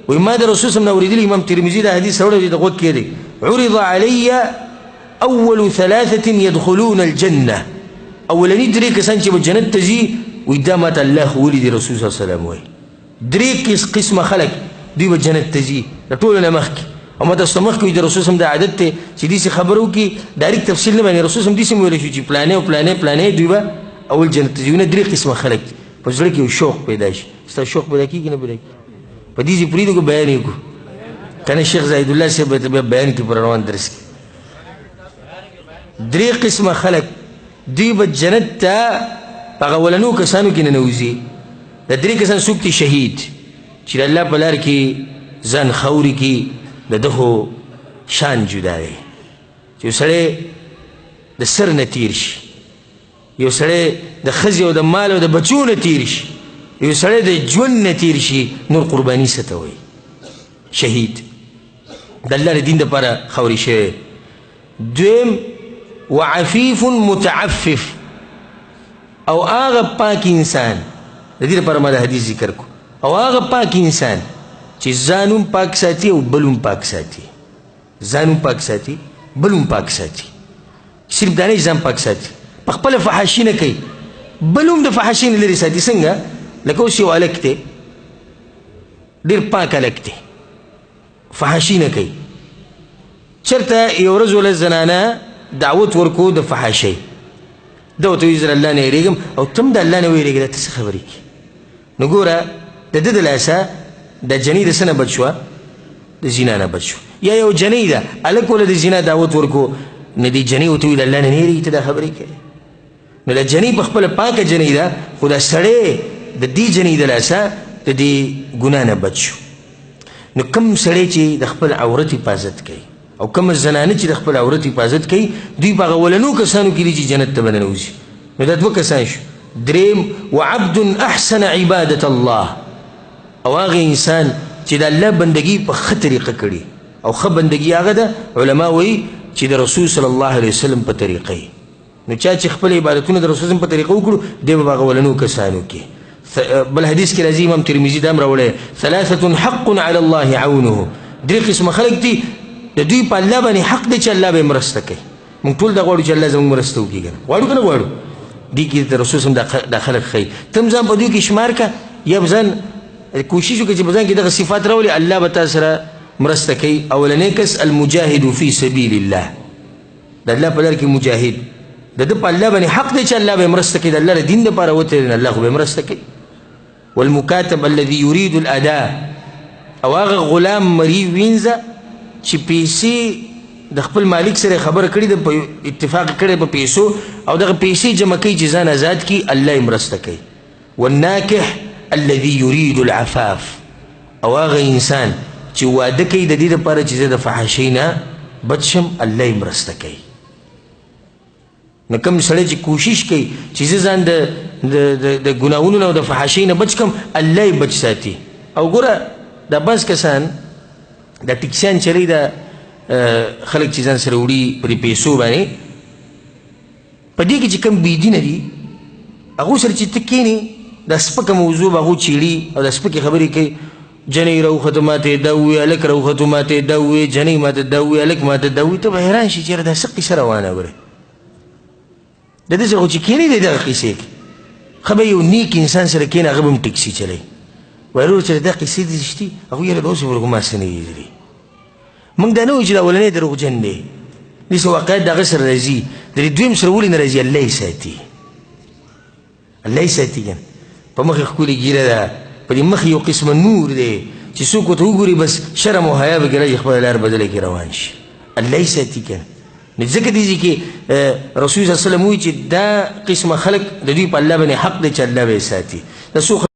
وایي ما د رسول صم نه اورېدلي، امام ترمذي دا حدیث راوړی دی، د غوږ کښېږدئ. عرض علی اول ثلاثة يدخلون الجنة، اولني درې کسان چې به جنت ته ځي، وایي دا ماته الله ښوولي دي. رسول صلی الله علیه وسلم وایي درې قسمه خلک دوی به جنت ته ځي د ټولو نه مخکې. او ما تاسو ته مخکې ویل د رسول صم دا عادت دی چې داسې خبره وکړي، ډایرکټ تفصیل نه باندې رسول صم داسې هم ویلی شو چې پلانی او پلانی پلانی دوی به اول جنت ته ځي. نه، درې قسمه خلک دي، په زړه کې یو شوق پیدا شي. ستا شوق پیدا کېږي نه پیدا کېږي؟ په دې ځای پرېږدو که بیان یې کړو؟ که نه شیخ زاهدالله صاحب به بیا بیان کړي په روان درس کې. درې قسمه خلک دوی به جنت ته په هغه اولنو کسانو کې ننوځي. د درې کسان څوک دي؟ شهید چې د الله په لار کې ځان خاورې کړي، د ده خو شان جدا دی. چې یو سړی د سر نه تېر شي، یو سړی د ښځې او د مال او د بچو نه تېر شي، یو سړی د ژوند نه تېر شي، نور قرباني څه ته وایي؟ شهید د الله د دین دپاره خاورې شوی. دویم وعفیف متعفف، او هغه پاک انسان، د دې لپاره ما د حدیث ذکر کړو، او هغه پاک انسان چې ځان هم پاک ساتي او بل هم پاک ساتي، ځان هم پاک ساتي بل هم پاک ساتي. صرف دا نه چې ځان پاک ساتي، په خپله فحاشي نه کوي، بل هم د فحاشي نه لرې ساتي. څنګه؟ لکه اوس یو هلک دی، ډېر پاک هلک دی، فحاشي نه کوي، چېرته یو ورځ وله زنانه دعوت ورکو د فحاشۍ، ده ورته وویل زه د الله نه وېرېږم، او ته هم د الله نه وېرېږې، دا ته څه خبرې کوې؟ نو ګوره د ده د لاسه د جنۍ د څه نه بچ شوه؟ د زنا نه بچ شوه. یا یو جنۍ ده، هلک وله د زنا دعوت ورکو، نو دې جنۍ ورته وویل الله نه نه وېرېږي، ته دا خبرې کوې. نو دا جنۍ په خپله پاکه جنۍ ده، خو دا سړی د دې جنۍ د لاسه د دې ګناه نه بچ شو. نو کوم سړی چې د خپل عورت حفاظت کوي او کومه زنانه چې د خپل عورت حفاظت کوي، دوی په هغه اولنو کسانو کې دي چې جنت ته به ننوځي. نو دا دوه کسان شو. دریم وعبد احسن عبادت الله، او هغه انسان چې د الله بندګي په ښه طریقه کړي، او ښه بندګي هغه ده، علما وایي چې د رسول صلی الله علیه وسلم په طریقه یې. نو چا چې خپل عبادتونه د رسول په طریقه وکړو، دی به هغه اولنو کسانو کې. بل حدیث کې راځي، امام ترمذي دا هم راوړی، ثلاثة حق علی الله عونه، درې قسمه خلک دي د دوی په الله باندې حق دی چې الله به یې مرسته کوي. موږ ټول دا غواړو چې الله زموږ مرسته وکړي، که نه غواړو؟ که نه غواړو؟ دې کې د رسول صم دا خلک ښیي. ته هم ځان په دوی کې شمار کړه، یا به ځان کوشش وکړه چې په ځان کې دغه صفات راولي، الله به تا سره مرسته کوي. اولنی کس المجاهد فی سبیل الله، د الله په لار کې مجاهد، د ده په الله باندې حق دی چې الله به یې مرسته کوي، د الله د دین دپاره وتلی دی، الله خو به یې مرسته کوي. والمکاتب الذي يريد الاداء، او هغه غلام مری وینځه چې پیسې د خپل مالک سره خبره کړې ده، په اتفاق کړی په پیسو، او دغه پیسې جمع کوي چې ځان آزاد کړي، الله یې مرسته کوي. والناکح الذي يريد العفاف، او هغه انسان چې واده کوي د دې لپاره چې زه د فحاشۍ نه بچ شم، الله یې مرسته کوي. نو کوم سړی چې کوشش کوي چې زه ځان د ګناهونو نه او د فحاشۍ نه بچ کړم، الله یې بچ ساتي. او ګوره دا بعض کسان دا ټیکسیان چلوي، دا خلک چې ځان سره وړي په دې پیسو باندې، په دې کې چې کوم بېدینه دي هغو سره چې ته کښېنې، دا سپکه موضوع به هغو چېړي او دا سپکې خبرې کوي. جنۍ راوختو ماته یې دا وویل، هلک راوختو ماته یې دا وویل، جنۍ ماته دا وویل، هلک ماته دا وویل. ته به حیران شې چې یاره دا څه قصه روانه وره. د دې سره خو چې کښېنې دی دغه قصې کې، ښه به یو نیک انسان سره کښېنه، هغه به هم ټیکسي چلوي. وایي ورور چې دا قصې دې شتي، هغوی یاره دا اوس ورکو ما څه نه دي لیدلي. موږ دا نه وایو چې دا اولنی دروغجن دی، داسې واقعیت د هغه سره راځي، د دې دویم سره ولې نه راځي؟ الله یې ساتي، الله یې ساتي. که نه په مخ یې ښکلې ږیره ده، په دې مخ یو قسمه نور دی چې څوک ورته وګوري بس شرم او حیا به کې راځي، خپله لار بدله کړي روان شي. الله یې ساتي. که نه نو ځکه دې ځای کې رسول صلی الله علیه وسلم وایي چې دا قسمه خلک د دوی په الله باندې حق دی چې الله به یې ساتي. دا څو